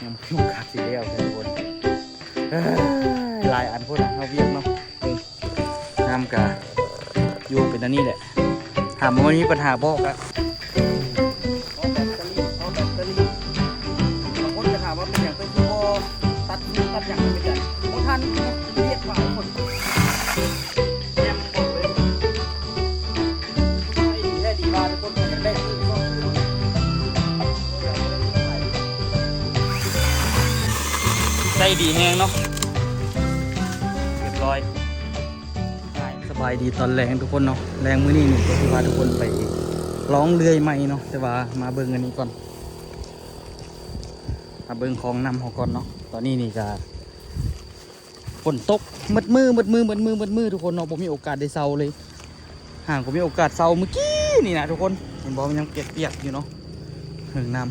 ຍັງບໍ່ມີໂອກາດຊິແລ້ວເທື່ອທຸກຄົນ. ເອີຍ ຫຼາຍອັນໂພດນະ ເຮົາວຽກເນາະ. ເອີ ນ້ຳກະຢູ່ເປັນອັນນີ້ແຫຼະ. ຖາມວ່າມັນມີບັນຫາບໍ່ກະ ເອົາແບັດເຕີຣີ ເອົາແບັດເຕີຣີ. ບາງຄົນກະຖາມວ່າເປັນຫຍັງໂຕຄືບໍ່ຕັດຟູດຕັດຫຍັງ ເປັນຫຍັງບໍ່ທັນວຽກຫຼາຍຄົນ. ແນມບອກເລີຍ ໃຫ້ດີ ໃຫ້ດີວ່າທຸກຄົນຢາກໄດ້ຄື ໃຊ້ດີແຮງເນາະ. ຮຽບຮ້ອຍ. ສະບາຍດີຕອນແລງທຸກຄົນເນາະ. ແລງມື້ນີ້ນີ້ກະຄືວ່າທຸກຄົນໄປລອງເລື່ອຍໃໝ່ເນາະ, ແຕ່ວ່າມາເບິ່ງອັນນີ້ກ່ອນ ມາເບິ່ງຄອງນ້ຳເຮົາກ່ອນເນາະ. ຕອນນີ້ນີ້ກະຝົນຕົກໝົດມື້ ໝົດມື້ ໝົດມື້ ໝົດມື້ທຸກຄົນເນາະ, ບໍ່ມີໂອກາດໄດ້ເຊົາເລີຍ. ຫາກະມີໂອກາດເຊົາມື້ກີ້ນີ້ນະທຸກຄົນ. ເຫັນບໍ່ ມັນຍັງປຽກໆຢູ່ເນາະ, ເຫິງນ້ຳ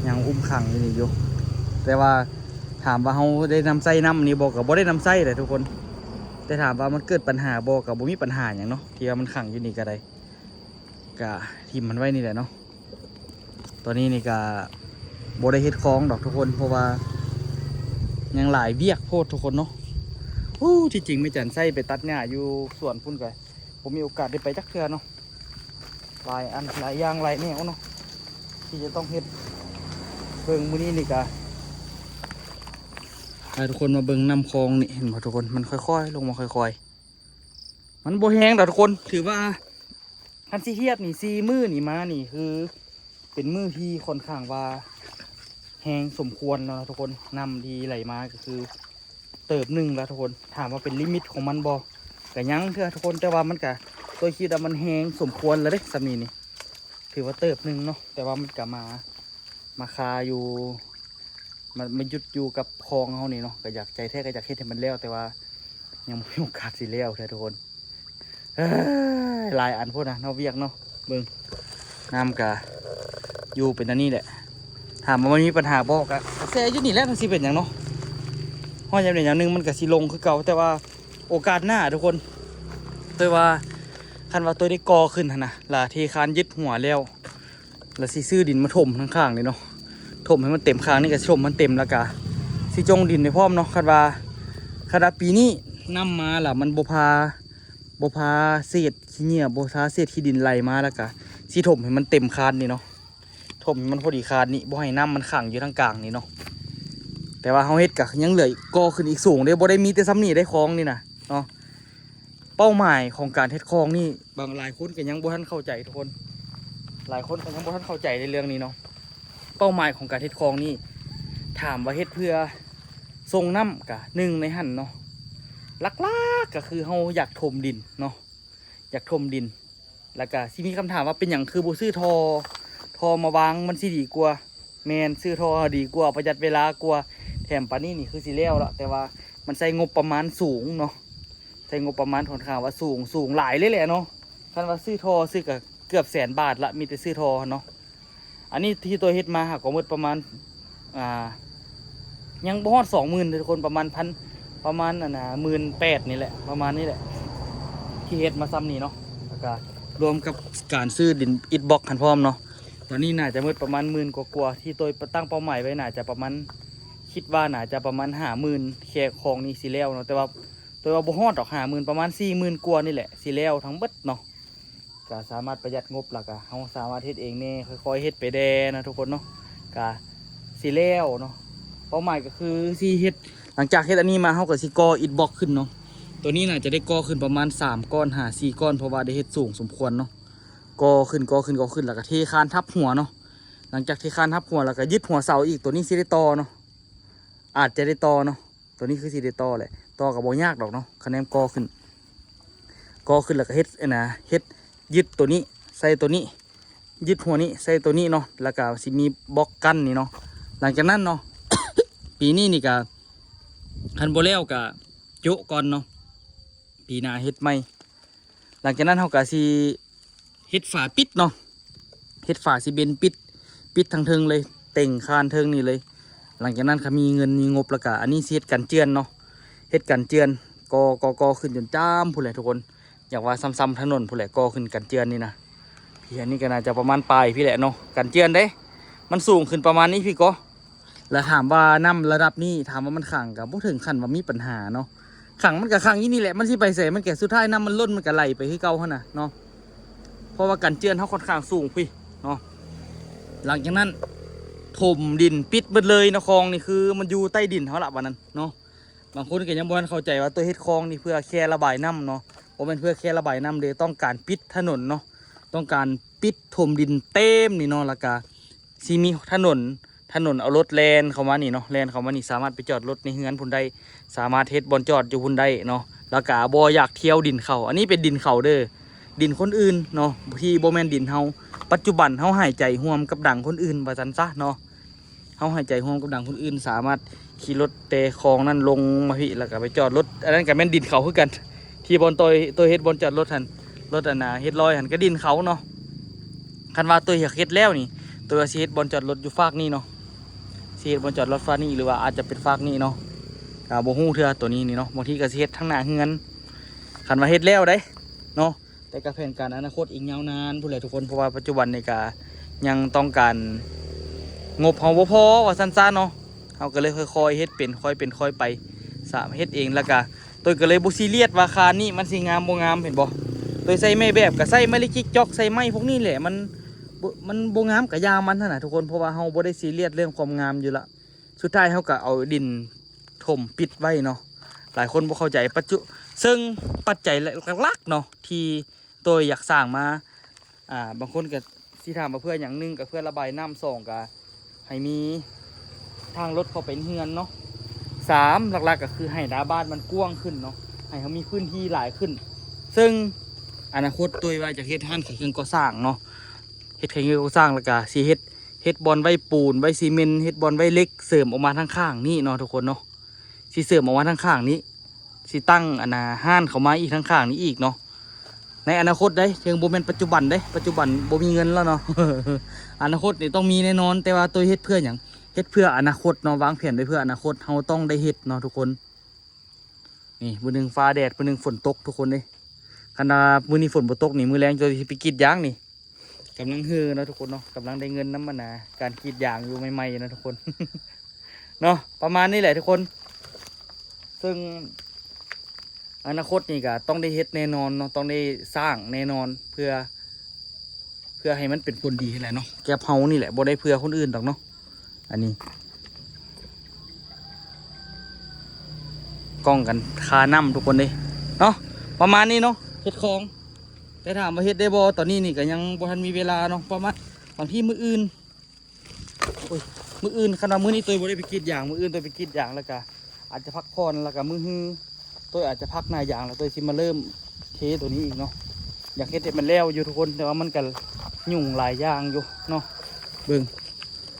ຍັງອຸ້ມຂັງຢູ່ນີ້ຢູ່. ແຕ່ວ່າຖາມວ່າເຮົາໄດ້ນຳໃຊ້ນ້ຳນີ້ບໍ່ ກະບໍ່ໄດ້ນຳໃຊ້ແຫຼະທຸກຄົນ. ແຕ່ຖາມວ່າມັນເກີດບັນຫາບໍ່ ກະບໍ່ມີບັນຫາຫຍັງເນາະ, ທີ່ວ່າມັນຂັງຢູ່ນີ້ກະໄດ້ ກະຖິ້ມມັນໄວ້ນີ້ແຫຼະເນາະ. ຕອນນີ້ນີ້ກະບໍ່ໄດ້ເຮັດຄອງດອກທຸກຄົນ ເພາະວ່າຍັງຫຼາຍວຽກໂພດທຸກຄົນເນາະ. ໂອ້ ທີ່ຈິງແມ່ຈັນໃຊ້ໄປຕັດຫຍ້າຢູ່ສວນພຸ້ນກະບໍ່ມີໂອກາດໄດ້ໄປຈັກເທື່ອເນາະ. ຫຼາຍອັນຫຼາຍຢ່າງຫຼາຍແນວເນາະ ທີ່ຈະຕ້ອງເຮັດ. ເບິ່ງມື້ນີ້ນີ້ກະ ໃຫ້ທຸກຄົນມາເບິ່ງນ້ຳຄອງນີ້ ເຫັນບໍ່ທຸກຄົນ? ມັນຄ່ອຍໆລົງມາ ຄ່ອຍໆ ມັນບໍ່ແຮງດອກທຸກຄົນ. ຖືວ່າ ຄັນຊິທຽບນີ້ ສີ່ມື້ນີ້ມານີ້ ຄືເປັນມື້ທີ່ຂ້ອນຂ້າງວ່າແຮງສົມຄວນແລ້ວນະທຸກຄົນ. ນ້ຳທີ່ໄຫຼມາກະຄືເຕີບໜຶ່ງແລ້ວທຸກຄົນ. ຖາມວ່າເປັນລິມິດຂອງມັນບໍ່ ກະຍັງເທື່ອທຸກຄົນ, ແຕ່ວ່າມັນກະ ໂຕຄິດວ່າມັນແຮງສົມຄວນແລ້ວເດ້ ສ່ຳນີ້ນີ້ ຖືວ່າເຕີບໜຶ່ງເນາະ. ແຕ່ວ່າມັນກະມາ ມາຄາຢູ່ ມາ ມາຢຸດຢູ່ກັບຄອງເຮົານີ້ເນາະ. ກະຢາກ ໃຈແທ້ກະຢາກເຮັດໃຫ້ມັນແລ້ວ ແຕ່ວ່າຍັງບໍ່ມີໂອກາດຊິແລ້ວເທື່ອທຸກຄົນ. ເອີຍ ຫຼາຍອັນໂພດນະ ເນາະ ວຽກເນາະ. ເບິ່ງ ນ້ຳກະຢູ່ເປັນອັນນີ້ແຫຼະ. ຖາມວ່າມັນມີບັນຫາບໍ່ ກະແຊ່ຢູ່ນີ້ແຫຼະ ມັນຊິເປັນຫຍັງເນາະ. ຮອດຍາມໃດຍາມໜຶ່ງມັນກະຊິລົງຄືເກົ່າ. ແຕ່ວ່າໂອກາດໜ້າທຸກຄົນ ໂຕວ່າ ຄັນວ່າໂຕໄດ້ກໍ່ຂຶ້ນຫັ້ນນະ ລະເທຄານຍຶດຫົວແລ້ວ ລະຊິຊື້ດິນມາຖົມທາງຂ້າງນີ້ເນາະ, ຖົມໃຫ້ມັນເຕັມ. ຂ້າງນີ້ກະຊິຖົມໃຫ້ມັນເຕັມ ລະກະຊິຈົ່ງດິນໄດ້ພ້ອມເນາະ. ຄັນວ່າ ຄັນວ່າປີນີ້ນ້ຳມາລະມັນບໍ່ພາ ບໍ່ພາເສດຂີ້ເຫຍື້ອ ບໍ່ພາເສດຂີ້ດິນໄຫຼມາ ລະກະຊິຖົມໃຫ້ມັນເຕັມຄານນີ້ເນາະ, ຖົມໃຫ້ມັນພໍດີຄານນີ້ ບໍ່ໃຫ້ນ້ຳມັນຂັງຢູ່ທາງກາງນີ້ເນາະ. ແຕ່ວ່າເຮົາເຮັດກະຍັງເຫຼືອກໍ່ຂຶ້ນອີກສູງເດ້ ບໍ່ໄດ້ມີແຕ່ສ່ຳນີ້ໄດ໋ ຄອງນີ້ນະເນາະ. ເປົ້າໝາຍຂອງການເຮັດຄອງນີ້ ບາງ ຫຼາຍຄົນກະຍັງບໍ່ທັນເຂົ້າໃຈທຸກຄົນ, ຫຼາຍຄົນກະຍັງບໍ່ທັນເຂົ້າໃຈໃນເລື່ອງນີ້ເນາະ. ເປົ້າໝາຍຂອງການເຮັດຄອງນີ້ ຖາມວ່າເຮັດເພື່ອສົ່ງນ້ຳກະໜຶ່ງໃນຫັ້ນເນາະ, ຫຼັກໆກະຄືເຮົາຢາກຖົມດິນເນາະ, ຢາກຖົມດິນ. ລະກະຊິມີຄຳຖາມວ່າເປັນຫຍັງຄືບໍ່ຊື້ທໍ່ ທໍ່ມາວາງ ມັນຊິດີກວ່າ. ແມ່ນ ຊື້ທໍ່ດີກວ່າ ປະຢັດເວລາກວ່າ. ແຖມປານນີ້ນີ້ຄືຊິແລ້ວລະ ແຕ່ວ່າມັນໃຊ້ງົບປະມານສູງເນາະ, ໃຊ້ງົບປະມານຂ້ອນຂ້າງວ່າສູງ ສູງຫຼາຍເລີຍແຫຼະເນາະ. ຄັນວ່າຊື້ທໍ່ ຊື້ກະເກືອບແສນບາດລະ ມີແຕ່ຊື້ທໍ່ເນາະ. ອັນນີ້ທີ່ໂຕເຮັດມາຫາກະໝົດປະມານ ອ່າ ຍັງບໍ່ຮອດສອງໝື່ນເດ້ທຸກຄົນ, ປະມານພັນ ປະມານ ອັນນ່າ ໝື່ນແປດນີ້ແຫຼະ ປະມານນີ້ແຫຼະ ທີ່ເຮັດມາສ່ຳນີ້ເນາະ. ລະກະລວມກັບການຊື້ດິນອິດບລັອກຫັ້ນພ້ອມເນາະ, ຕອນນີ້ໜ້າຈະໝົດປະມານໝື່ນກວ່າໆ ທີ່ໂຕຕັ້ງເປົ້າໝາຍໄວ້ໜ້າຈະປະມານ ຄິດວ່າໜ້າຈະປະມານຫ້າໝື່ນ ແຄ່ຄອງນີ້ຊິແລ້ວເນາະ. ແຕ່ວ່າ ແຕ່ວ່າບໍ່ຮອດດອກຫ້າໝື່ນ ປະມານສີ່ໝື່ນກວ່ານີ້ແຫຼະ ຊິແລ້ວທັງເບິດເນາະ. ກະສາມາດປະຢັດງົບ ລະກະເຮົາສາມາດເຮັດເອງແດ່ ຄ່ອຍໆເຮັດໄປແດ່ນະທຸກຄົນເນາະ. ກະຊິແລ້ວເນາະ, ເປົ້າໝາຍກະຄືຊິເຮັດ ຫຼັງຈາກເຮັດອັນນີ້ມາ ເຮົາກະຊິກໍ່ອິດບລັອກຂຶ້ນເນາະ. ໂຕນີ້ໜ້າຈະໄດ້ກໍ່ຂຶ້ນປະມານສາມກ້ອນຫາສີ່ກ້ອນ ເພາະວ່າໄດ້ເຮັດສູງສົມຄວນເນາະ. ກໍ່ຂຶ້ນ ກໍ່ຂຶ້ນ ກໍ່ຂຶ້ນ ລະກະເທຄານທັບຫົວເນາະ. ຫຼັງຈາກເທຄານທັບຫົວ ລະກະຍຶດຫົວເສົາອີກ. ໂຕນີ້ຊິໄດ້ຕໍ່ເນາະ, ອາດຈະໄດ້ຕໍ່ເນາະ. ໂຕນີ້ຄືຊິໄດ້ຕໍ່ແຫຼະ, ຕໍ່ກະບໍ່ຍາກດອກເນາະ. ຄະແນນກໍ່ຂຶ້ນ ກໍ່ຂຶ້ນລະກະເຮັດ ອັນນ່າ ເຮັດຍຶດໂຕນີ້ໃສ່ໂຕນີ້, ຍຶດຫົວນີ້ໃສ່ໂຕນີ້ເນາະ, ລະກະຊິມີບລັອກກັ້ນນີ້ເນາະ. ຫຼັງຈາກນັ້ນເນາະ ປີນີ້ນີ້ກະ ຄັນບໍ່ແລ້ວກະໂຈະກ່ອນເນາະ, ປີໜ້າເຮັດໃໝ່. ຫຼັງຈາກນັ້ນເຮົາກະຊິ ເຮັດຝາປິດເນາະ, ເຮັດຝາຊີເບັນປິດ ປິດທາງເທິງເລີຍ ເຕັງຄານເທິງນີ້ເລີຍ. ຫຼັງຈາກນັ້ນຄັນມີເງິນມີງົບລະກະ ອັນນີ້ຊິເຮັດກັນເຈື່ອນເນາະ, ເຮັດກັນເຈື່ອນ ກໍ່ ກໍ່ ກໍ່ຂຶ້ນຈົນຈ້ຳພຸ້ນແຫຼະທຸກຄົນ, ຢາກວ່າຊ່ຳໆຖະໜົນພຸ້ນແຫຼະ ກໍ່ຂຶ້ນກັນເຈື່ອນນີ້ນະ. ພີ້ ອັນນີ້ກະໜ້າຈະປະມານປາຍພີ້ແຫຼະເນາະ ກັນເຈື່ອນເດ້. ມັນສູງຂຶ້ນປະມານນີ້ພີ້ກໍ ແລ້ວຖາມວ່ານ້ຳລະດັບນີ້ ຖາມວ່າມັນຂັງ ກໍບໍ່ເຖິງຂັ້ນວ່າມີປັນຫາເນາະ. ຂັງມັນກໍຂັງຢູ່ນີ້ແຫຼະ ມັນຊິໄປໃສ? ມັນກໍ ສຸດທ້າຍນ້ຳມັນລົ້ນ ມັນກໍໄຫຼໄປຄືເກົ່າຫັ້ນນະເນາະ. ເພາະວ່າກັນເຈື່ອນເຮົາຂ້ອນຂ້າງສູງພຸ້ນເນາະ. ຫຼັງຈາກນັ້ນຖົມດິນປິດໝົດເລີຍເນາະ. ຄອງນີ້ຄືມັນຢູ່ໃຕ້ດິນເຮົາລະ ບາດນັ້ນເນາະ. ບາງຄົນກໍຍັງບໍ່ທັນເຂົ້າໃຈວ່າຕົວເຮັດຄອງນີ້ເພື່ອແຄ່ລະບາຍນ້ຳເນາະ, ບໍ່ແມ່ນເພື່ອແຄ່ລະບາຍນ້ຳເດ້, ຕ້ອງການປິດຖະໜົນເນາະ, ຕ້ອງການປິດຖົມດິນເຕັມນີ້ເນາະ, ແລ້ວກະຊິມີຖະໜົນ, ຖະໜົນເອົາລົດແລ່ນເຂົ້າມານີ້ເນາະ, ແລ່ນເຂົ້າມານີ້ສາມາດໄປຈອດລົດໃນເຮືອນພຸ້ນໄດ້, ສາມາດເຮັດບ່ອນຈອດຢູ່ພຸ້ນໄດ້ເນາະ, ແລ້ວກະບໍ່ຢາກຖ້ຽວດິນເຂົາ. ອັນນີ້ເປັນດິນເຂົາເດີ້, ດິນຄົນອື່ນເນາະ, ທີ່ບໍ່ແມ່ນດິນເຮົາ. ປັດຈຸບັນເຮົາຫາຍໃຈຮ່ວມກັບດັງຄົນອື່ນ ວ່າຊັ້ນຊະເນາະ. ເຮົາຫາຍໃຈຮ່ວມກັບດັງຄົນອື່ນ ສາມາດຂີ່ລົດແຕ່ຄອງນັ້ນລົງມາພີ້ ແລ້ວກໍໄປຈອດລົດ, ອັນນັ້ນກໍແມ່ນດິນເຂົາຄືກັນ, ທີ່ບ່ອນໂຕຍ ໂຕຍເຮັດບ່ອນຈອດລົດຫັ້ນ, ລົດອັນນ່າເຮັດລອຍຫັ້ນກໍດິນເຂົາເນາະ. ຄັນວ່າໂຕຍຢາກເຮັດແລ້ວນີ້ ໂຕຍວ່າຊິເຮັດບ່ອນຈອດລົດຢູ່ຟາກນີ້ເນາະ, ຊິເຮັດບ່ອນຈອດລົດຟາກນີ້ ຫຼືວ່າອາດຈະເປັນຟາກນີ້ເນາະ, ກໍບໍ່ຮູ້ເທື່ອໂຕນີ້ນີ້ເນາະ, ບາງທີກໍຊິເຮັດທາງໜ້າເຮືອນ ຄັນວ່າເຮັດແລ້ວເດ້ເນາະ. ແຕ່ກໍແຜນການອະນາຄົດອີກຍາວນານພຸ້ນແຫຼະທຸກຄົນ, ເພາະວ່າປັດຈຸບັນນີ້ກໍຍັງຕ້ອງການ ງົບເຮົາບໍ່ພໍວ່າຊັ້ນຊະເນາະ, ເຮົາກໍເລີຍຄ່ອຍໆເຮັດເປັນ ຄ່ອຍເປັນຄ່ອຍໄປ ສາມາດເຮັດເອງ. ແລ້ວກໍໂຕຍກໍເລີຍບໍ່ຊີຣຽດວ່າຄານນີ້ມັນຊິງາມບໍ່ງາມ, ເຫັນບໍ່? ໂຕຍໃສ່ໄມ້ແບບກໍໃສ່ໄມ້ລິກຈິກຈອກ ໃສ່ໄມ້ພວກນີ້ແຫຼະ, ມັນບໍ່ ມັນບໍ່ງາມກໍຢ່າມັນຫັ້ນນະທຸກຄົນ, ເພາະວ່າເຮົາບໍ່ໄດ້ຊີຣຽດເລື່ອງຄວາມງາມຢູ່ລະ. ສຸດທ້າຍເຮົາກໍເອົາດິນຖົມປິດໄວ້ເນາະ. ຫຼາຍຄົນບໍ່ເຂົ້າໃຈ ປັດຈຸ ເຊິ່ງປັດໄຈຫຼັກໆເນາະ ທີ່ ໂຕຍຢາກສ້າງມາ ອ່າ ບາງຄົນກໍຊິຖາມວ່າເພື່ອຫຍັງ, ໜຶ່ງກໍເພື່ອລະບາຍນ້ຳ, ສອງກໍໃຫ້ມີທາງລົດເຂົ້າໄປເຮືອນເນາະ, ສາມຫຼັກໆກໍຄືໃຫ້ໜ້າບ້ານມັນກວ້າງຂຶ້ນເນາະ, ໃຫ້ເຮົາມີພື້ນທີ່ຫຼາຍຂຶ້ນ. ເຊິ່ງອະນາຄົດໂຕຍວ່າຈະເຮັດຮ້ານຂາຍເຄື່ອງກໍ່ສ້າງເນາະ, ເຮັດຂາຍເຄື່ອງກໍ່ສ້າງ ແລ້ວກໍຊິເຮັດ ເຮັດບ່ອນໄວ້ປູນ ໄວ້ຊີເມັນ ເຮັດບ່ອນໄວ້ເຫຼັກ ເສີມອອກມາທາງຂ້າງນີ້ເນາະທຸກຄົນເນາະ, ຊິເສີມອອກມາທາງຂ້າງນີ້ ຊິຕັ້ງອັນນ່າຮ້ານເຂົ້າມາອີກທາງຂ້າງນີ້ອີກເນາະ ໃນອະນາຄົດເດ້, ເຖິງບໍ່ແມ່ນປັດຈຸບັນເດ້, ປັດຈຸບັນບໍ່ມີເງິນແລ້ວເນາະ. ອະນາຄົດນີ້ຕ້ອງມີແນ່ນອນ, ແຕ່ວ່າໂຕເຮັດເພື່ອຫຍັງ? ເຮັດເພື່ອອະນາຄົດເນາະ, ວາງແຜນໄວ້ເພື່ອອະນາຄົດ, ເຮົາຕ້ອງໄດ້ເຮັດເນາະທຸກຄົນ. ນີ້ ມື້ໜຶ່ງຟ້າແດດ ມື້ໜຶ່ງຝົນຕົກທຸກຄົນເດ້. ຄັນວ່າມື້ນີ້ຝົນບໍ່ຕົກນີ້ ມື້ແລງໂຕຊິໄປກຣີດຢາງນີ້. ກຳລັງເຮີເນາະທຸກຄົນເນາະ, ກຳລັງໄດ້ເງິນນຳອັນນ່າການກຣີດຢາງຢູ່ໃໝ່ໆເນາະທຸກຄົນເນາະ. ປະມານນີ້ແຫຼະທຸກຄົນ, ເຊິ່ງອະນາຄົດນີ້ກໍຕ້ອງໄດ້ເຮັດແນ່ນອນເນາະ, ຕ້ອງໄດ້ສ້າງແນ່ນອນ ເພື່ອ ເພື່ອໃຫ້ມັນເປັນຜົນດີຫັ້ນແຫຼະເນາະ, ແກັບເຮົານີ້ແຫຼະ, ບໍ່ໄດ້ເພື່ອຄົນອື່ນດອກເນາະ. ອັນນີ້ກ້ອງກັນຄ່ານ້ຳທຸກຄົນເດ້ເນາະ, ປະມານນີ້ເນາະ ເຮັດຂອງ. ແຕ່ຖາມວ່າເຮັດໄດ້ບໍ່? ຕອນນີ້ນີ້ກໍຍັງບໍ່ທັນມີເວລາເນາະ, ປະມານບາງທີມື້ອື່ນ ໂອ້ຍ ມື້ອື່ນ, ຄັນວ່າມື້ນີ້ໂຕຍບໍ່ໄດ້ໄປກຣີດຢາງ, ມື້ອື່ນໂຕຍໄປກຣີດຢາງ ແລ້ວກະອາດຈະພັກຜ່ອນ, ແລ້ວກະມື້ຮືໂຕຍອາດຈະພັກໜ້າຢາງ ແລ້ວໂຕຍຊິມາເລີ່ມເທໂຕນີ້ອີກເນາະ. ຢາກເຮັດໃຫ້ມັນແລ້ວຢູ່ທຸກຄົນ, ແຕ່ວ່າມັນກະຫຍຸ້ງຫຼາຍຢ່າງຢູ່ເນາະ. ເບິ່ງ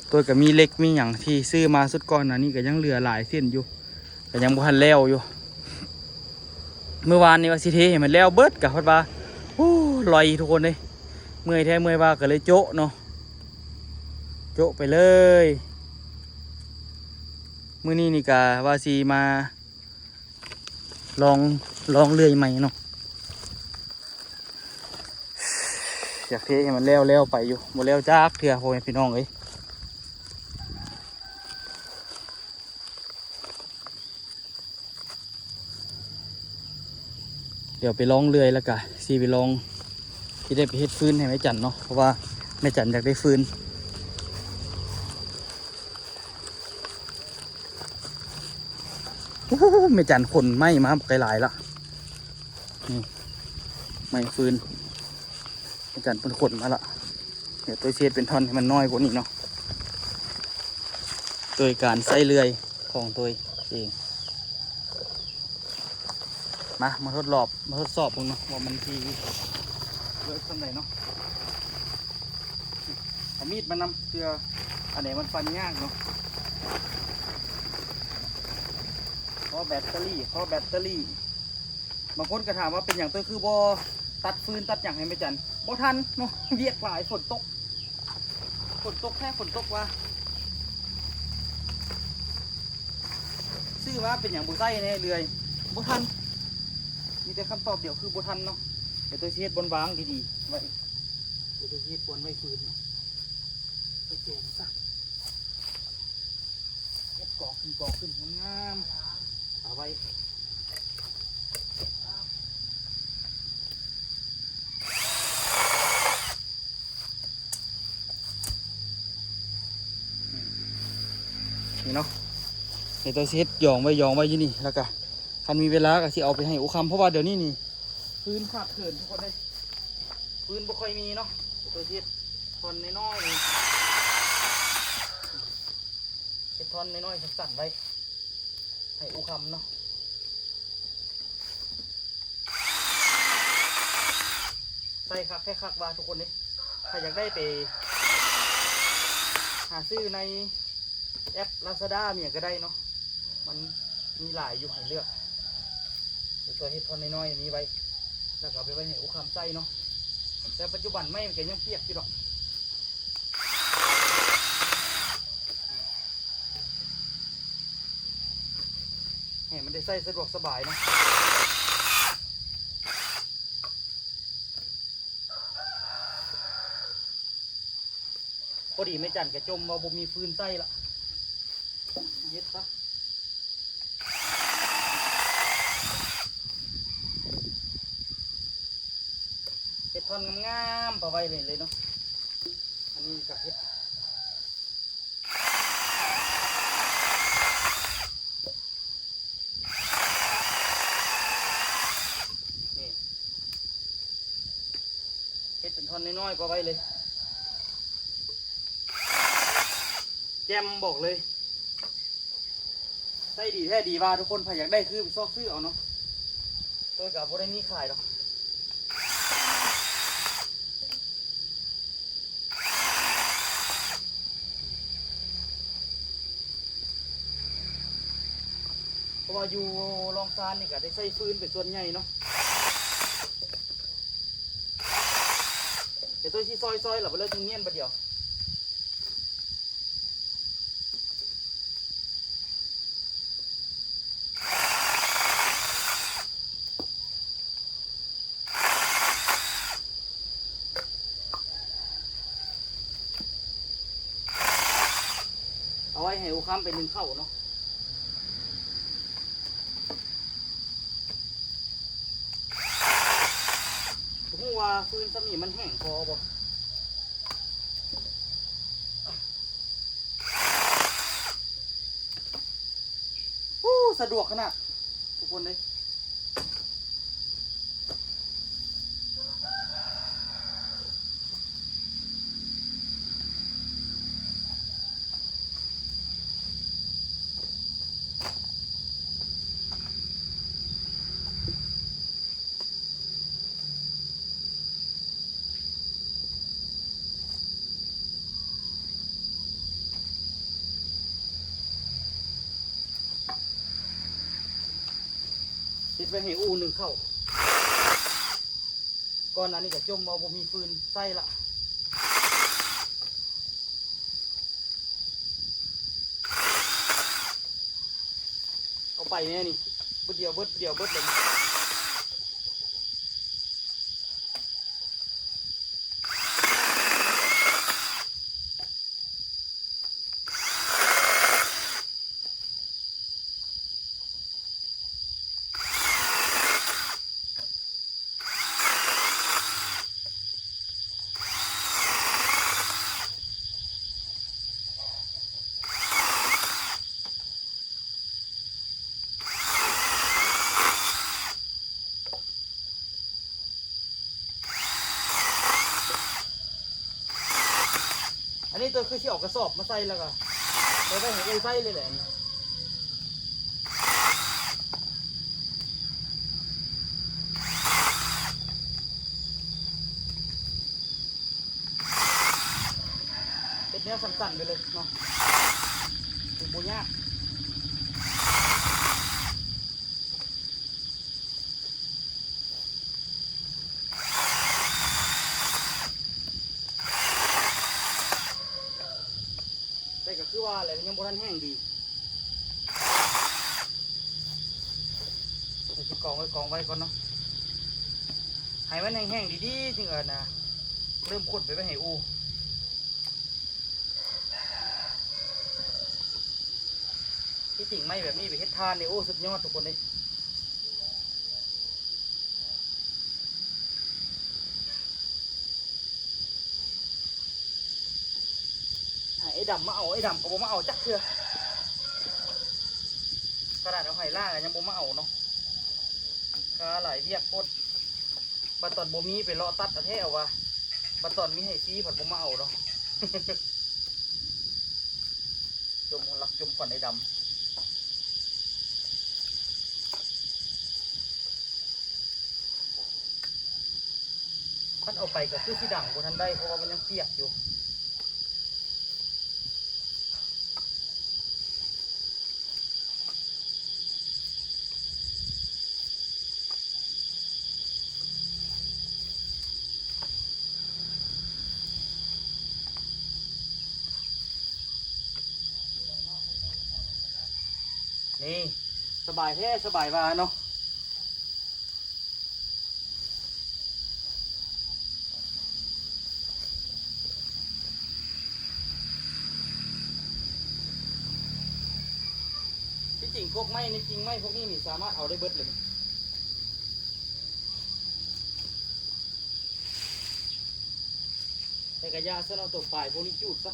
ໂຕຍກະມີເຫຼັກມີຫຍັງທີ່ຊື້ມາຊຸດກ່ອນໜ້ານີ້ ກະຍັງເຫຼືອຫຼາຍເສັ້ນຢູ່, ກະຍັງບໍ່ທັນແລ້ວຢູ່. ມື້ວານນີ້ວ່າຊິເທໃຫ້ມັນແລ້ວເບິດ ກະຮອດວ່າ ໂອ້ ລອຍທຸກຄົນເດ້, ເມື່ອຍແທ້ເມື່ອຍວ່າ ກະເລີຍໂຈະເນາະ, ໂຈະໄປເລີຍ. ມື້ນີ້ນີ້ກະວ່າຊິມາລອງ ລອງເລື່ອຍໃໝ່ເນາະ, ຢາກເທໃຫ້ມັນແລ້ວໆໄປຢູ່, ບໍ່ແລ້ວຈັກເທື່ອ ພໍ່ແມ່ພີ່ນ້ອງເອີຍ. ດຽວໄປລອງເລື່ອຍ ແລ້ວກະຊິໄປລອງ ຊິໄດ້ໄປເຮັດຟືນໃຫ້ແມ່ຈັນເນາະ, ເພາະວ່າແມ່ຈັນຢາກໄດ້ຟືນ. ໂອ້ ແມ່ຈັນຂົນໄມ້ມາບັກຫຼາຍໆລະ, ນີ້ ໄມ້ຟືນ ແມ່ຈັນເພິ່ນຂົນມາລະ. ດຽວໂຕຍຊິເຮັດເປັນທ່ອນໃຫ້ມັນນ້ອຍກວ່ານີ້ເນາະ ໂດຍການໃຊ້ເລື່ອຍຂອງໂຕຍເອງ. ມາ ມາທົດລອບ ມາທົດສອບເບິ່ງເນາະ ວ່າມັນຊິເວີກສ່ຳໃດເນາະ. ເອົາມີດມານຳ ເພື່ອອັນໃດມັນຟັນຍາກເນາະ. ຂໍແບັດເຕີຣີ ຂໍແບັດເຕີຣີ. ບາງຄົນກໍຖາມວ່າເປັນຫຍັງໂຕຍຄືບໍ່ຕັດຟືນຕັດຫຍັງໃຫ້ແມ່ຈັນ? ບໍ່ທັນເນາະ, ວຽກຫຼາຍ, ຝົນຕົກ, ຝົນຕົກແທ້ ຝົນຕົກວ່າ. ຊື້ມາເປັນຫຍັງບໍ່ໃຊ້ແນ່ເລື່ອຍ? ບໍ່ທັນ. ມີແຕ່ຄຳຕອບດຽວຄືບໍ່ທັນເນາະ. ດຽວໂຕຍຊິເຮັດບ່ອນວາງດີໆໄວ້, ດຽວໂຕຍຊິເຮັດບ່ອນໄວ້ຟືນ ໄປແຈມຊະ. ກອງຂຶ້ນງາມໆ ເອົາໄວ້ ນີ້ເນາະ ດຽວເຮົາຊິເຮັດຢອງໄວ້ ຢອງໄວ້ຢູ່ນີ້ ແລ້ວກະຄັນມີເວລາກະຊິເອົາໄປໃຫ້ອູຄຳ ເພາະວ່າດຽວນີ້ນີ້ ຟືນຂາດເຂີນທຸກຄົນເອີຍ ຟືນບໍ່ຄ່ອຍມີເນາະ ດຽວຊິເຮັດທ່ອນນ້ອຍໆ ເຮັດທ່ອນນ້ອຍໆ ສັ້ນໆ ໄວ້ໃຫ້ອູຄຳເນາະ ໃສ່ຄັກແທ້ຄັກວ່າທຸກຄົນເດ້ ຖ້າຢາກໄດ້ໄປຫາຊື້ໃນແອັບລາຊາດ້າ ມີຫຍັງກະໄດ້ເນາະ ມັນມີຫຼາຍຢູ່ໃຫ້ເລືອກ ດຽວຕົວເຮັດທ່ອນນ້ອຍໆ ນີ້ໄວ້ ແລ້ວກະເອົາໄປໄວ້ໃຫ້ອູຄຳໃສ່ເນາະ ແຕ່ປັດຈຸບັນໄມ້ມັນກະຍັງປຽກຢູ່ດອກ ໃຫ້ມັນໄດ້ໃຊ້ສະດວກສະບາຍເນາະ ພໍດີແມ່ຈັນກະຈົ່ມວ່າບໍ່ມີຟືນໃຊ້ລະ ເຮັດຊະ ເຮັດທ່ອນງາມໆ ປະໄວ້ເລີຍເນາະ ອັນນີ້ກະເຮັດ ນີ້ ເຮັດເປັນທ່ອນນ້ອຍໆ ປະໄວ້ເລີຍ ແຈ່ມບອກເລີຍ ໃຊ້ດີແທ້ດີວ່າ ທຸກຄົນໃຜຢາກໄດ້ຄືໄປຊອກຊື້ເອົາເນາະ ໂດຍກະບໍ່ໄດ້ມີຂາຍດອກ ເພາະວ່າຢູ່ລອງຊານນີ້ກະໄດ້ໃຊ້ຟືນເປັນສ່ວນໃຫຍ່ເນາະ ດຽວໂຕຊິຊອຍໆ ແລ້ວບໍ່ເລີກງຽນບາດດຽວ ເອົາໄວ້ໃຫ້ອູຄຳໄປໜຶ້ງເຂົ້າເນາະ ບໍ່ຮູ້ວ່າຟືນຊ່ຳນີ້ມັນແຫ້ງພໍບໍ່? ໂອ້ ສະດວກຂະໜາດ ທຸກຄົນເອີຍ. ເຮັດໄວ້ໃຫ້ອູ່ໜຶ້ງເຂົ້າ. ກ່ອນໜ້ານີ້ກະຈົ່ມເອົາ ບໍ່ມີຟືນໃຊ້ລະ. ເອົາໄປແນ່ນີ້ ບຶດດຽວເບິດ ດຽວເບິດເລີຍ. ອັນນີ້ໂຕຄືຊິເອົາກະສອບມາໃສ່ ແລ້ວກະໄປໄວ້ໃຫ້ອູ່ໃສ່ເລີຍແຫຼະ ອັນນີ້. ເຮັດແນວສັ້ນໆ ໄປເລີຍເນາະ ຄືບໍ່ຍາກ. ແຕ່ກະຄືວ່າແຫຼະ ມັນຍັງບໍ່ທັນແຫ້ງດີ. ເຮົາຊິກອງໄວ້ ກອງໄວ້ກ່ອນເນາະ ໃຫ້ມັນແຫ້ງໆ ດີໆ ຈຶ່ງ ອັນນ່າ ເລີ່ມຂົນໄປໄວ້ໃຫ້ອູ່. ທີ່ຈິງໄມ້ແບບນີ້ໄປເຮັດຖ່ານນີ້ ໂອ້ ສຸດຍອດທຸກຄົນເອີຍ. ໃຫ້ໄອ້ດຳມາເອົາ ໄອ້ດຳກໍບໍ່ມາເອົາຈັກເທື່ອ. ຂະໜາດເອົາໄຫລ່າກໍຍັງບໍ່ມາເອົາເນາະ ຄາຫຼາຍວຽກໂພດ. ບັດຕອນບໍ່ມີໄປເລາະຕັດເອົາແທ້ວ່າ ບັດຕອນມີໃຫ້ຟຣີພັດບໍ່ມາເອົາເນາະ. ຈົມຮັກຈົມຂວັນໄອ້ດຳ. ຄັນເອົາໄປກໍຄືຊິດັງບໍ່ທັນໄດ້ ເພາະວ່າມັນຍັງປຽກຢູ່. ນີ້ ສະບາຍແທ້ສະບາຍວ່າເນາະ. ທີ່ຈິງພວກໄມ້ໃນກິ່ງໄມ້ພວກນີ້ນີ້ສາມາດເອົາໄດ້ເບິດເລີຍ. ແຕ່ກະຢ່າຊັ້ນ ເອົາໂຕປາຍພວກນີ້ຈູດຊະ.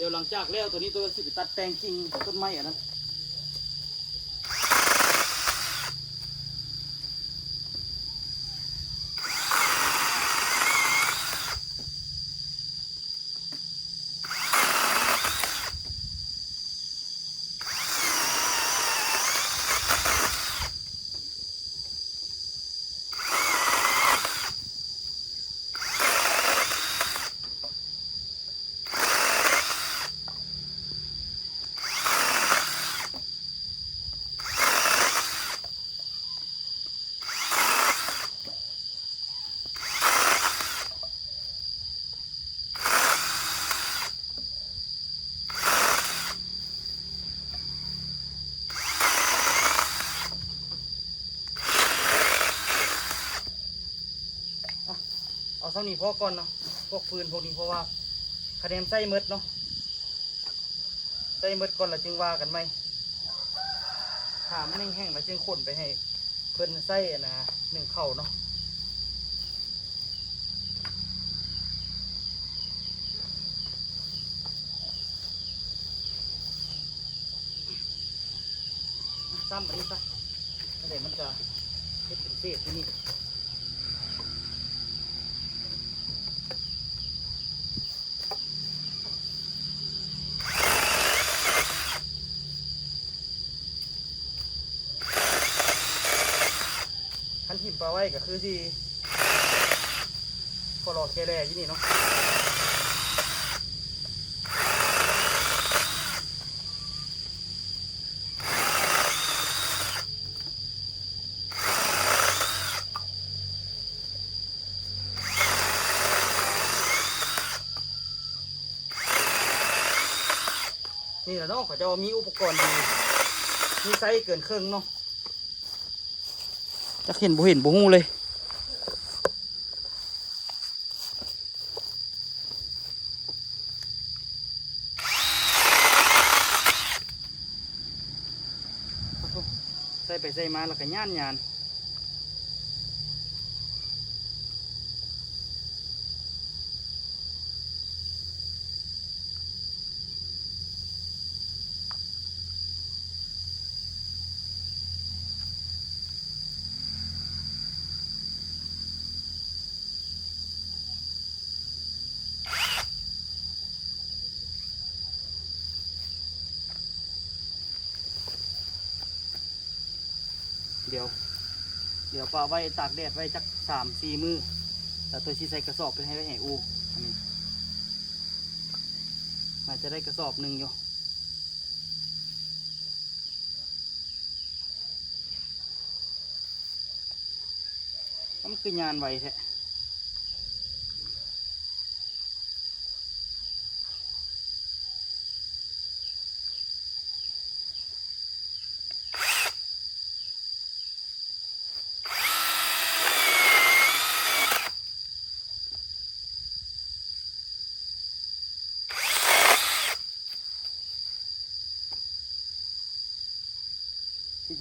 ດຽວຫຼັງຈາກແລ້ວໂຕນີ້ ໂຕຊິໄປຕັດແຕ່ງກິ່ງຕົ້ນໄມ້ອັນນັ້ນ. ເອົາສ່ຳນີ້ພໍກ່ອນເນາະ ພວກຟືນພວກນີ້ ເພາະວ່າຄະແນນໃຊ້ໝົດເນາະ. ໃຊ້ໝົດກ່ອນລະຈຶ່ງວ່າກັນໃໝ່. ຖ້າມັນແຫ້ງໆລະຈຶ່ງຂົນໄປໃຫ້ເພິ່ນໃຊ້ອັນນ່າ ໜຶ້ງເຂົ້າເນາະ. ຊ້ຳອັນນີ້ຊະ ອັນໃດມັນກະເຮັດເປັນເສດຢູ່ນີ້. ຄັນຖິ້ມປະໄວ້ກໍຄືຊິຂໍລໍແຄ່ແລ່ຢູ່ນີ້ເນາະ. ນີ້ລະເນາະ ເຂົາເຈົ້າມີອຸປະກອນດີ ມີໄຊເກີນເຄິ່ງເນາະ. ຈັກເຫັນບໍ່ເຫັນບໍ່ຮູ້ເລີຍ. ໃສ່ໄປໃສ່ມາແລ້ວກໍຢ້ານຍານ. ດຽວ ດຽວປະໄວ້ຕາກແດດໄວ້ຈັກສາມສີ່ມື້ ແລ້ວໂຕຊິໃສ່ກະສອບໄປໃຫ້ໄວ້ໃຫ້ອູ່. ອັນນີ້ໜ້າຈະໄດ້ກະສອບໜຶ່ງຢູ່. ມັນຄືຍານໄວແທ້.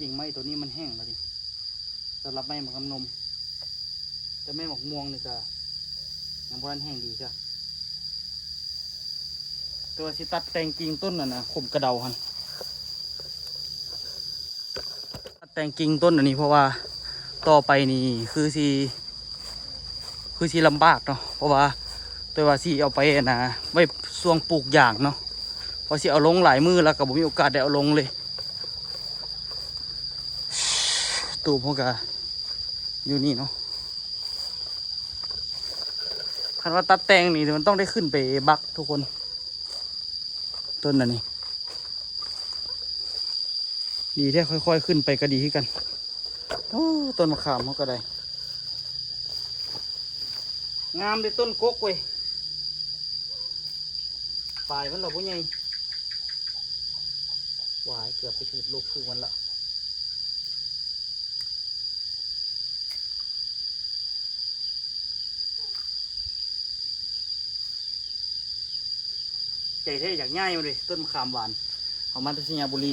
ກິ່ງໄມ້ໂຕນີ້ມັນແຫ້ງແລ້ວເດ ສຳລັບໄມ້ໝາກນ້ຳນົມ ແຕ່ໄມ້ໝາກມ່ວງນີ້ກະຍັງບໍ່ທັນແຫ້ງດີເທື່ອ. ແຕ່ວ່າຊິຕັດແຕ່ງກິ່ງຕົ້ນອັນນ່າ ຂົມກະເດົາຫັ້ນ ແຕ່ງກິ່ງຕົ້ນອັນນີ້ ເພາະວ່າຕໍ່ໄປນີ້ຄືຊິ ຄືຊິລຳບາກເນາະ ເພາະວ່າ ແຕ່ວ່າຊິເອົາໄປອັນນ່າ ໄວ້ຊ່ວງປູກຢາງເນາະ ເພາະຊິເອົາລົງຫຼາຍມື້ແລ້ວກໍບໍ່ມີໂອກາດໄດ້ເອົາລົງເລີຍ. ຕູບເຮົາກໍຢູ່ນີ້ເນາະ ຄັນວ່າຕັດແຕ່ງນີ້ມັນຕ້ອງໄດ້ຂຶ້ນໄປບັກທຸກຄົນ. ຕົ້ນອັນນີ້ ດີແທ້ ຄ່ອຍໆຂຶ້ນໄປກໍດີຄືກັນ. ໂອ້ ຕົ້ນມະຂາມເຮົາກໍໄດ້ ງາມເດ້ຕົ້ນກົກເວີຍ ປາຍມັນລະບໍ່ໃຫຍ່ ຫວາຍ ເກືອບໄປຖືກລູກຖືກມັນລະ. ໃຈແທ້ຢາກຍ້າຍມາເລີຍ ຕົ້ນມະຂາມຫວານ ເອົາມາແຕ່ໄຊຍະບູລີ.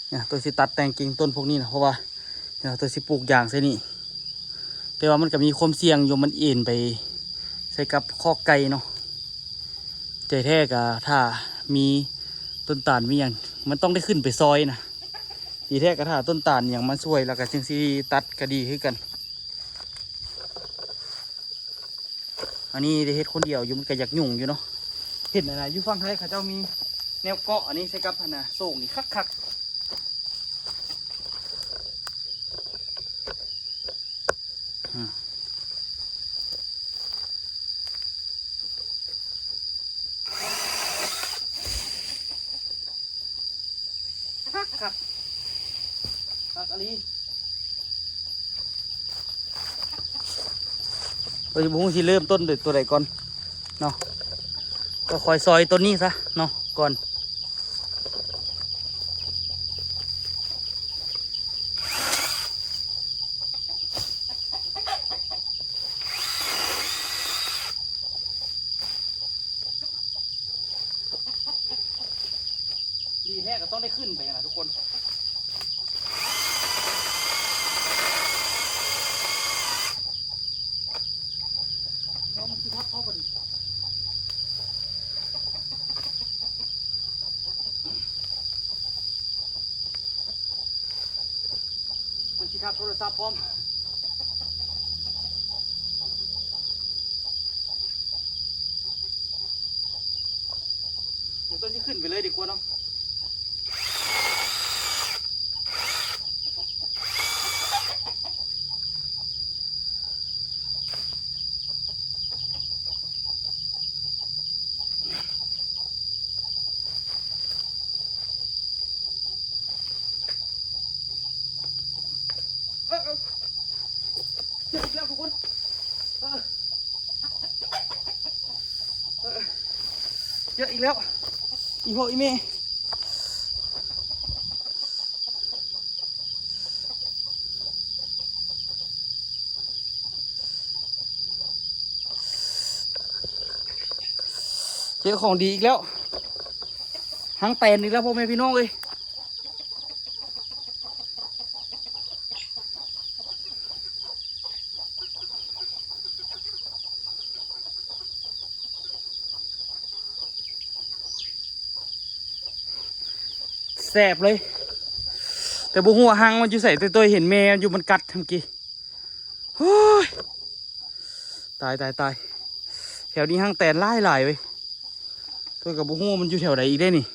ເນຍ ໂຕຊິຕັດແຕ່ງກິ່ງຕົ້ນພວກນີ້ນະ ເພາະວ່າ ເນຍ ໂຕຊິປູກຢາງໃສ່ນີ້ ແຕ່ວ່າມັນກໍມີຄວາມສ່ຽງຢູ່ ມັນເອັນໄປໃສ່ກັບຄອກໄກ່ເນາະ. ໃຈແທ້ກໍຖ້າມີຕົ້ນຕານມີຫຍັງ ມັນຕ້ອງໄດ້ຂຶ້ນໄປຊອຍນະ. ດີແທ້ກໍຖ້າຕົ້ນຕານຫຍັງມາຊ່ວຍ ແລ້ວກໍຈຶ່ງຊິຕັດກໍດີຄືກັນ. ອັນນີ້ໄດ້ເຮັດຄົນດຽວຢູ່ ມັນກໍຢາກຫຍຸ້ງຢູ່ເນາະ. ເຫັນອັນນ່າ ຢູ່ຝັ່ງໄທເຂົາເຈົ້າມີແນວເກາະອັນນີ້ໃສ່ກັບອັນນ່າ ໂສ້ງນີ້ຄັກໆ. ອືມ ຄັກ ຄັກ ຄັກອີ່ຫຼີ. ໂດຍບໍ່ຮູ້ຊິເລີ່ມຕົ້ນໂດຍຕົວໃດກ່ອນເນາະ ກໍຄ່ອຍຊອຍຕົ້ນນີ້ຊະເນາະກ່ອນ. ດີແທ້ກໍຕ້ອງໄດ້ຂຶ້ນໄປຫັ້ນນະທຸກຄົນ. ແລ້ວມັນຊິທັບເຮົາບໍ່ນີ້? ມັນຊິທັບໂທລະສັບພ້ອມ. ດຽວຕ້ອງຊິຂຶ້ນໄປເລີຍດີກວ່າເນາະ. ເອີ ເອີ ເຈີອີກແລ້ວທຸກຄົນ ເອີ ເຈີອີກແລ້ວ ອີ່ພໍ່ອີ່ແມ່. ເຈີຂອງດີອີກແລ້ວ ຮັງແຕນອີກແລ້ວ ພໍ່ແມ່ພີ່ນ້ອງເອີຍ. ແຊບເລີຍ ແຕ່ບໍ່ຮູ້ວ່າຮັງມັນຢູ່ໃສ ແຕ່ໂຕຍເຫັນແມ່ມັນຢູ່ ມັນກັດເມື່ອກີ້. ໂອ້ຍ ຕາຍ ຕາຍ ຕາຍ ແຖວນີ້ຮັງແຕນຫຼາຍໆເວີຍ. ໂຕຍກໍບໍ່ຮູ້ວ່າມັນຢູ່ແຖວໃດອີກເດ້ນີ້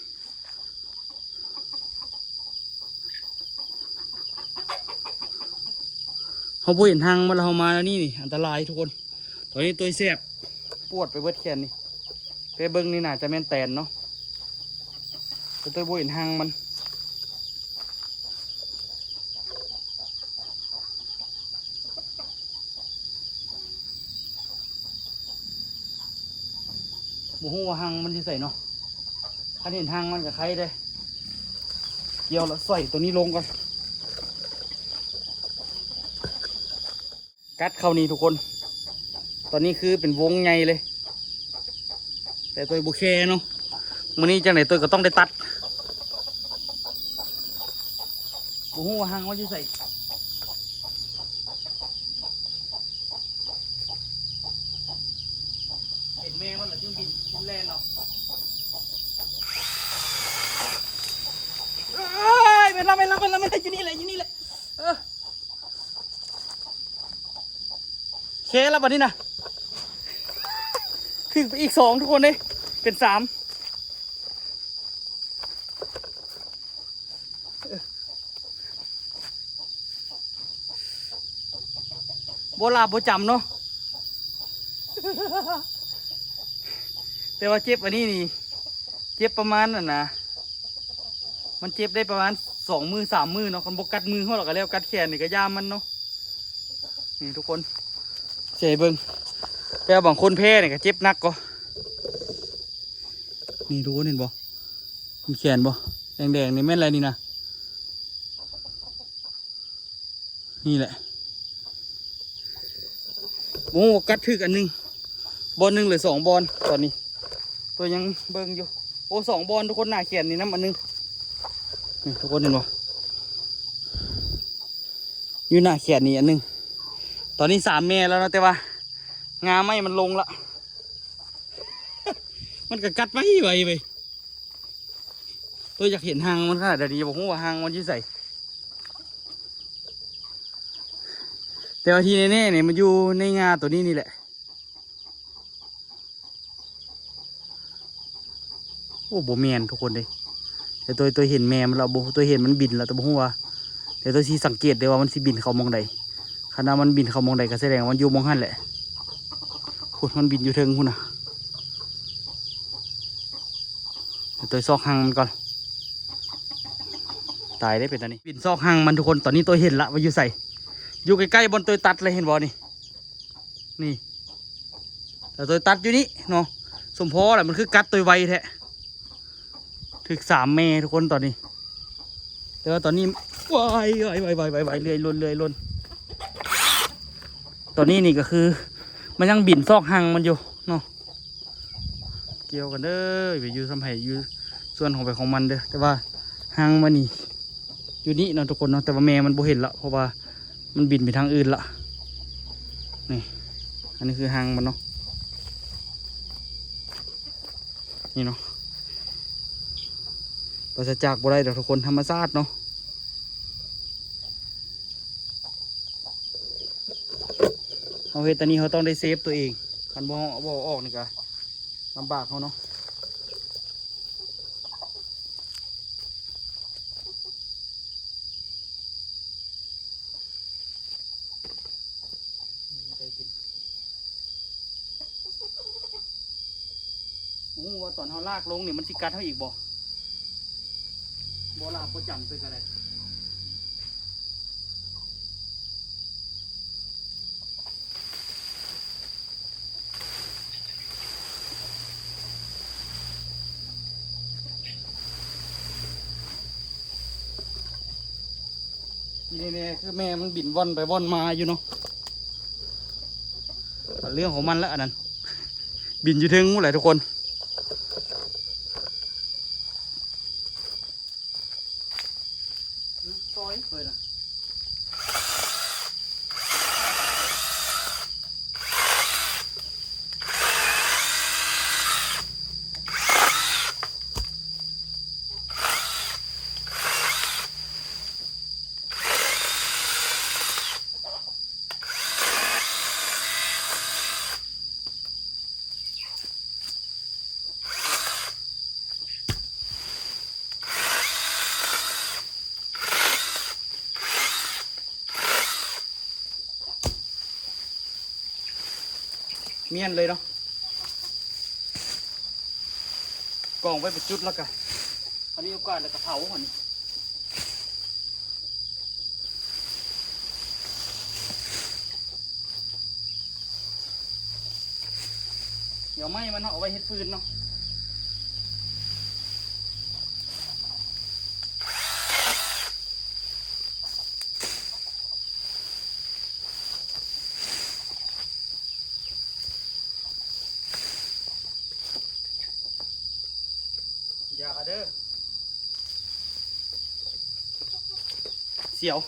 ເຮົາບໍ່ເຫັນຮັງມັນ ແລ້ວເຮົາມາແນວນີ້ນີ້ ອັນຕະລາຍທຸກຄົນ. ຕອນນີ້ໂຕຍແສບ ປວດໄປເບິດແຂນນີ້ ໄປເບິ່ງນີ້ໜ້າຈະແມ່ນແຕນເນາະ ແຕ່ໂຕຍບໍ່ເຫັນຮັງມັນ. ບໍ່ຮູ້ວ່າຮັງມັນຢູ່ໃສເນາະ ຄັນເຫັນຮັງມັນກໍໄຄເດ້. ກ່ຽວແລ້ວໃສ່ຕົວນີ້ລົງກ່ອນ ກັດເຂົ້ານີ້ທຸກຄົນ ຕອນນີ້ຄືເປັນວົງໃຫຍ່ເລີຍ ແຕ່ໂຕຍບໍ່ແຄເນາະ ມື້ນີ້ຈັ່ງໃດໂຕຍກໍຕ້ອງໄດ້ຕັດ. ຮູ້ວ່າຮັງມັນຢູ່ໃສ. ເຫັນແມ່ມັນລະຈຶ່ງບິນ ຈຶ່ງແລ່ນເນາະ. ເອີຍ ແມ່ນລະ ແມ່ນລະ ແມ່ນລະ ແມ່ນລະ ຢູ່ນີ້ແຫຼະ ຢູ່ນີ້ແຫຼະ. ເອີ ແຄ່ລະບັດນີ້ນະ ຖືກໄປອີກສອງ ທຸກຄົນເດ້ ເປັນສາມ. ບໍ່ລາບບໍ່ຈຳເນາະ ແຕ່ວ່າເຈັບອັນນີ້ນີ້ ເຈັບປະມານນັ້ນນະ ມັນເຈັບໄດ້ປະມານສອງມື້ສາມມື້ເນາະ. ຄັນບໍ່ກັດມືເຮົາລະກະແລ້ວ ກັດແຂນນີ້ກະຢ່າມັນເນາະ. ນີ້ທຸກຄົນ ຊິໃຫ້ເບິ່ງ ແຕ່ວ່າບາງຄົນແພ້ນີ້ກະເຈັບໜັກກວ່າ. ນີ້ທຸກຄົນເຫັນບໍ່ ເຫັນແຂນບໍ່ ແດງໆນີ້ແມ່ນແຫຼະນີ້ນະ. ນີ້ແຫຼະ ບໍ່ຮູ້ວ່າກັດຖືກອັນໜຶ່ງ ບ່ອນໜຶ່ງຫຼືສອງບ່ອນ. ຕອນນີ້ຕົວຍັງເບິ່ງຢູ່ ໂອ້ ສອງບ່ອນທຸກຄົນ ໜ້າແຂນນີ້ນຳອັນໜຶ່ງ. ນີ້ທຸກຄົນເຫັນບໍ່ ຢູ່ໜ້າແຂນນີ້ອັນໜຶ່ງ. ຕອນນີ້ສາມແມ່ແລ້ວເນາະ ແຕ່ວ່າງາໄມ້ມັນລົງລະ ມັນກະກັດໄວໄວເວີຍ. ໂຕຢາກເຫັນຮັງມັນຂະໜາດໃດນີ້ ບໍ່ຮູ້ວ່າຮັງມັນຢູ່ໃສ ແຕ່ວ່າທີ່ແນ່ໆນີ້ ມັນຢູ່ໃນງາໂຕນີ້ນີ້ແຫຼະ. ໂອ້ ບໍ່ແມ່ນທຸກຄົນເດ້ ແຕ່ໂຕ ໂຕເຫັນແມ່ມັນລະ ໂຕເຫັນມັນບິນລະ ແຕ່ບໍ່ຮູ້ວ່າ ແຕ່ໂຕຊິສັງເກດເດ້ວ່າມັນຊິບິນເຂົ້າໝ່ອງໃດ. ຄັນວ່າມັນບິນເຂົ້າໝ່ອງໃດ ກະສະແດງວ່າມັນຢູ່ໝ່ອງຫັ້ນແຫຼະ. ພຸ້ນ ມັນບິນຢູ່ເທິງພຸ້ນນະ. ດຽວໂຕຊອກຮັງມັນກ່ອນ. ຕາຍເດ້ ເປັນຕານີ້ ບິນຊອກຮັງມັນທຸກຄົນ. ຕອນນີ້ໂຕເຫັນລະວ່າຢູ່ໃສ ຢູ່ໃກ້ໆບ່ອນໂຕຕັດເລີຍ ເຫັນບໍ່ນີ້ ນີ້ ແລ້ວໂຕຕັດຢູ່ນີ້ເນາະ. ສົມພໍລະ ມັນຄືກັດໂຕໄວແທ້. ຖືກສາມແມ່ທຸກຄົນຕອນນີ້ ແຕ່ວ່າຕອນນີ້ ວາຍ ວາຍ ວາຍ ວາຍ ວາຍ ເລື່ອຍຫຼົ່ນ ເລື່ອຍຫຼົ່ນ. ຕອນນີ້ນີ້ກະຄືມັນຍັງບິນຊອກຮັງມັນຢູ່ເນາະ. ກ່ຽວກັນເດີ ໄປຢູ່ຊຳໃຜຢູ່ສ່ວນຂອງໃຜຂອງມັນເດີ ແຕ່ວ່າຮັງມັນນີ້ຢູ່ນີ້ເນາະທຸກຄົນເນາະ. ແຕ່ວ່າແມ່ມັນບໍ່ເຫັນລະ ເພາະວ່າມັນບິນໄປທາງອື່ນລະ. ນີ້ ອັນນີ້ຄືຮັງມັນເນາະ. ນີ້ເນາະ ປາສະຈາກບໍ່ໄດ້ດອກທຸກຄົນ ທຳມະຊາດເນາະ. ເຮົາເຮັດອັນນີ້ເຮົາຕ້ອງໄດ້ເຊຟໂຕເອງ ຄັນບໍ່ ບໍ່ເອົາອອກນີ້ກະລຳບາກເຮົາເນາະ. ບໍ່ຮູ້ວ່າຕອນເຮົາລາກລົງນີ້ມັນຊິກັດເຮົາອີກບໍ່ ບໍ່ລາບບໍ່ຈຳເລີຍກະໄດ້. ທີ່ແນ່ໆຄືແມ່ມັນບິນວ່ອນໄປວ່ອນມາຢູ່ເນາະ. ເລື່ອງຂອງມັນລະອັນນັ້ນ ບິນຢູ່ເທິງພຸ້ນແຫຼະທຸກຄົນ. ຊອຍເພິ່ນນະ. ມ້ຽນເລີຍເນາະ ກອງໄວ້ເປັນຈຸດແລ້ວກະ ອັນນີ້ໂອກາດແລ້ວກະເຜົາອັນນີ້. ດຽວໄມ້ມັນເນາະ ເອົາໄວ້ເຮັດຟືນເນາະ. ຢ່າເດີ ເສ ດຽວ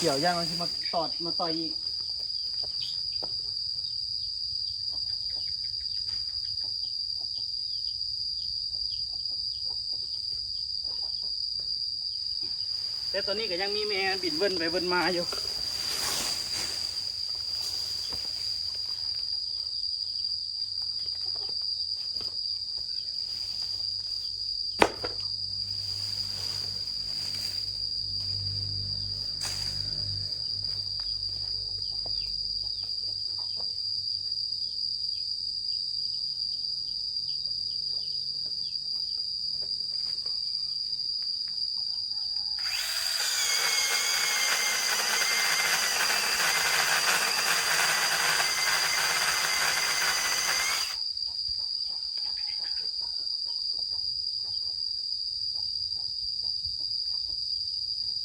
ດຽວຢ້ານມັນຊິມາຕອດມາຕ່ອຍອີກ. ແຕ່ຕອນນີ້ກໍຍັງມີແມ່ມັນບິນເວີນໄປເວີນມາຢູ່.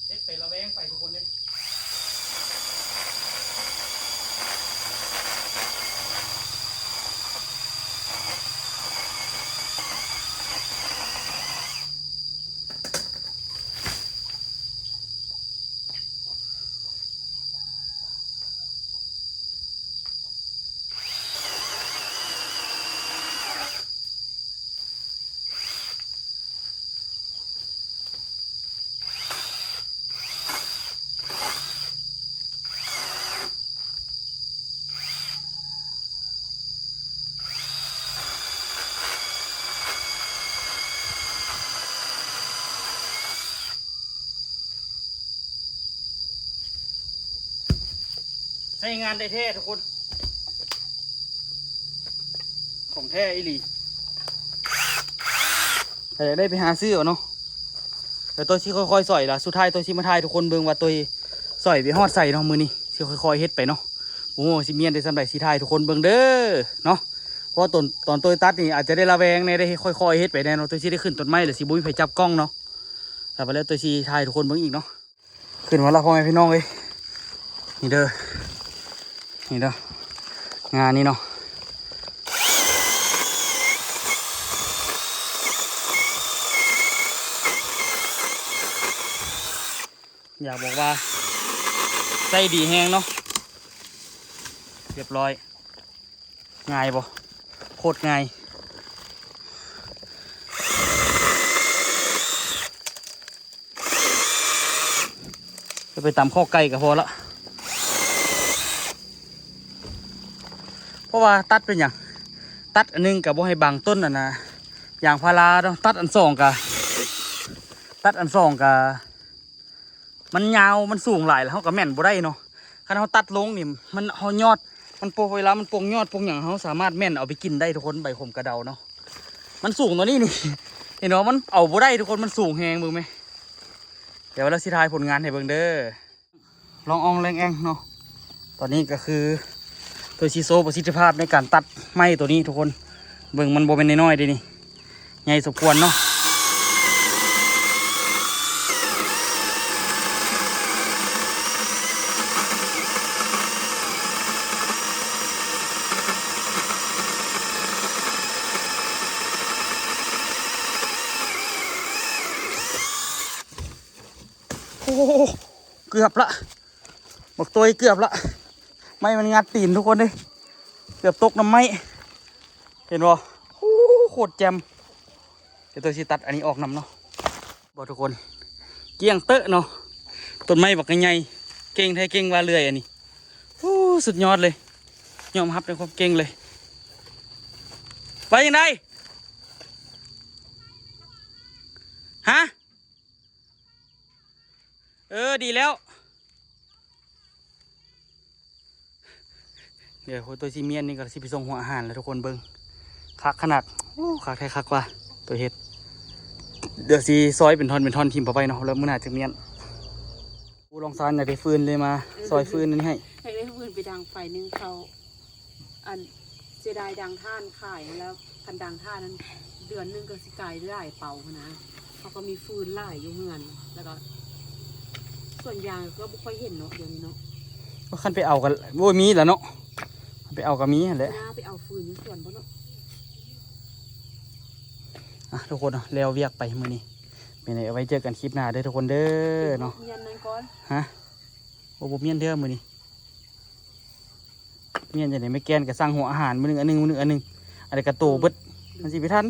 ເຮັດໄປລະແວງໄປທຸກຄົນເດ້. ໃຊ້ງານໄດ້ແທ້ທຸກຄົນ ຂອງແທ້ອີ່ຫຼີ. ຖ້າຢາກໄດ້ໄປຫາຊື້ເອົາເນາະ. ແລ້ວໂຕຊິຄ່ອຍໆ ສອຍລະ ສຸດທ້າຍໂຕຊິມາຖ່າຍທຸກຄົນເບິ່ງວ່າໂຕຊິສອຍໄປຮອດໃສເນາະ. ມື້ນີ້ຊິຄ່ອຍໆເຮັດໄປເນາະ. ບໍ່ຮູ້ວ່າຊິມ້ຽນໄດ້ສ່ຳໃດ ຊິຖ່າຍທຸກຄົນເບິ່ງເດີເນາະ. ເພາະວ່າຕອນ ຕອນໂຕຕັດນີ້ອາດຈະໄດ້ລະແວງແດ່ ໄດ້ຄ່ອຍໆເຮັດໄປແດ່ເນາະ. ໂຕຊິໄດ້ຂຶ້ນຕົ້ນໄມ້ ແລ້ວຊິບໍ່ມີໃຜຈັບກ້ອງເນາະ. ແລ້ວ ແລ້ວໂຕຊິຖ່າຍທຸກຄົນເບິ່ງອີກເນາະ. ຂຶ້ນມາລະ ພໍ່ແມ່ພີ່ນ້ອງເອີຍ. ນີ້ເດີ ນີ້ເດີ ງານີ້ເນາະ. ຢາກບອກວ່າໃຊ້ດີແຮງເນາະ. ຮຽບຮ້ອຍ. ງ່າຍບໍ່? ໂຄດງ່າຍ. ຈະໄປຕຳຂໍ້ໄກ່ກໍພໍລະ. ເພາະວ່າຕັດເປັນຫຍັງ? ຕັດອັນໜຶ່ງກໍບໍ່ໃຫ້ບັງຕົ້ນອັນນ່າ ຢາງພາລາເນາະ. ຕັດອັນສອງກໍ ຕັດອັນສອງກໍ ມັນຍາວ ມັນສູງຫຼາຍ ແລ້ວເຮົາກໍແມ່ນບໍ່ໄດ້ເນາະ. ຄັນເຮົາຕັດລົງນີ້ ມັນ ເຮົາຍອດ ມັນປົກ ເວລາມັນປົກຍອດປົກຫຍັງ ເຮົາສາມາດແມ່ນເອົາໄປກິນໄດ້ທຸກຄົນ. ໃບຂົມກະເດົາເນາະ ມັນສູງກວ່ານີ້ນີ້ ເຫັນບໍ່? ມັນເອົາບໍ່ໄດ້ທຸກຄົນ ມັນສູງແຮງ. ເບິ່ງແມ ດຽວລາວຊິຖ່າຍຜົນງານໃຫ້ເບິ່ງເດີ. ລອງອອງແລງແອງເນາະ. ຕອນນີ້ກໍຄືໂຕຊິໂຊປະສິດທິພາບໃນການຕັດໄມ້ໂຕນີ້ທຸກຄົນ. ເບິ່ງ ມັນບໍ່ແມ່ນນ້ອຍໆເດ້ນີ້ ໃຫຍ່ສົມຄວນເນາະ. ໂອ້ ເກືອບລະ ບັກໂຕຍເກືອບລະ ໄມ້ມັນງັດຕີນທຸກຄົນເດ້ ເກືອບຕົກນຳໄມ້ ເຫັນບໍ່? ໂອ້ ໂຄດແຈ່ມ. ດຽວໂຕຍຊິຕັດອັນນີ້ອອກນຳເນາະ ບໍ່ທຸກຄົນ ກ້ຽງເຕີະເນາະ. ຕົ້ນໄມ້ບັກໃຫຍ່ ເກັ່ງແທ້ເກັ່ງວ່າເລື່ອຍອັນນີ້. ໂອ້ ສຸດຍອດເລີຍ ຍອມຮັບໃນຄວາມເກັ່ງເລີຍ. ໄປຈັ່ງໃດ? ຮະ? ເອີ ດີແລ້ວ. ດຽວໂຕຊິມ້ຽນນີ້ກໍຊິໄປສົ່ງຫົວອາຫານແລ້ວ ທຸກຄົນເບິ່ງ ຄັກຂະໜາດ. ໂອ້ ຄັກແທ້ຄັກວ່າໂຕເຮັດ. ດຽວຊິຊອຍເປັນທ່ອນເປັນທ່ອນຖິ້ມເອົາໄວ້ເນາະ ແລ້ວມື້ໜ້າຈຶ່ງມ້ຽນ. ໂອ້ ລອງຊານຢາກໄດ້ຟືນເລີຍມາ ເອີ ຊອຍຟືນອັນນີ້ໃຫ້ ຢາກໄດ້ຟືນໄປດັງໄຟໜຶ່ງເຂົ້າ. ອັນເສຍດາຍດັງຖ່ານຂາຍຫັ້ນແຫຼະ ຄັນດັງຖ່ານນັ້ນເດືອນໜຶ່ງກໍຊິກາຍຫຼາຍເປົາຫັ້ນນະ. ເຮົາກໍມີຟືນຫຼາຍຢູ່ເຮືອນ ແລ້ວກໍສວນຢາງກໍບໍ່ຄ່ອຍເຫັນເນາະ ດຽວນີ້ເນາະ. ຄັນໄປເອົາກໍ ໂອ້ຍ ມີແລ້ວເນາະ ໄປເອົາກໍມີຫັ້ນແຫຼະ ໜ້າໄປເອົາຟືນຢູ່ສວນພຸ້ນເນາະ. ອ່ະ ທຸກຄົນເນາະ ແລ້ວວຽກໄປມື້ນີ້ ເປັນໃດ ເອົາໄວ້ເຈີກັນຄລິບໜ້າເດີທຸກຄົນເດີເນາະ. ຮະ? ໂອ້ ບໍ່ມ້ຽນເທື່ອມື້ນີ້. ແມ່ນຈັ່ງໃດ ແມ່ແກ່ນກໍສັ່ງຫົວອາຫານມື້ໜຶ່ງອັນໜຶ່ງ ມື້ໜຶ່ງອັນໜຶ່ງ ອັນໃດກໍໂຕເບິດ ມັນຊິໄປທັນ.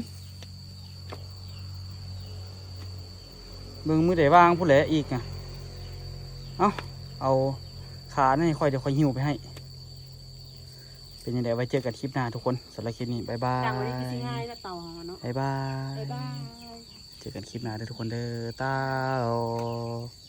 ເບິ່ງມື້ໃດວ່າງພຸ້ນແຫຼະອີກນະ. ເອົາ ເອົາຂານັ້ນໃຫ້ຂ້ອຍ ດຽວຂ້ອຍຫິ້ວໄປໃຫ້. ເປັນຈັ່ງໃດ ໄວ້ເຈີກັນຄລິບໜ້າທຸກຄົນ. ສຳລັບຄລິບນີ້ ບາຍບາຍ. ຕັ້ງໄວ້ຄືຊິງ່າຍນະ ເຕົາເຮົາເນາະ. ບາຍບາຍ. ບາຍບາຍ. ເຈີກັນຄລິບໜ້າເດີທຸກຄົນເດີ. ຕາໂລ.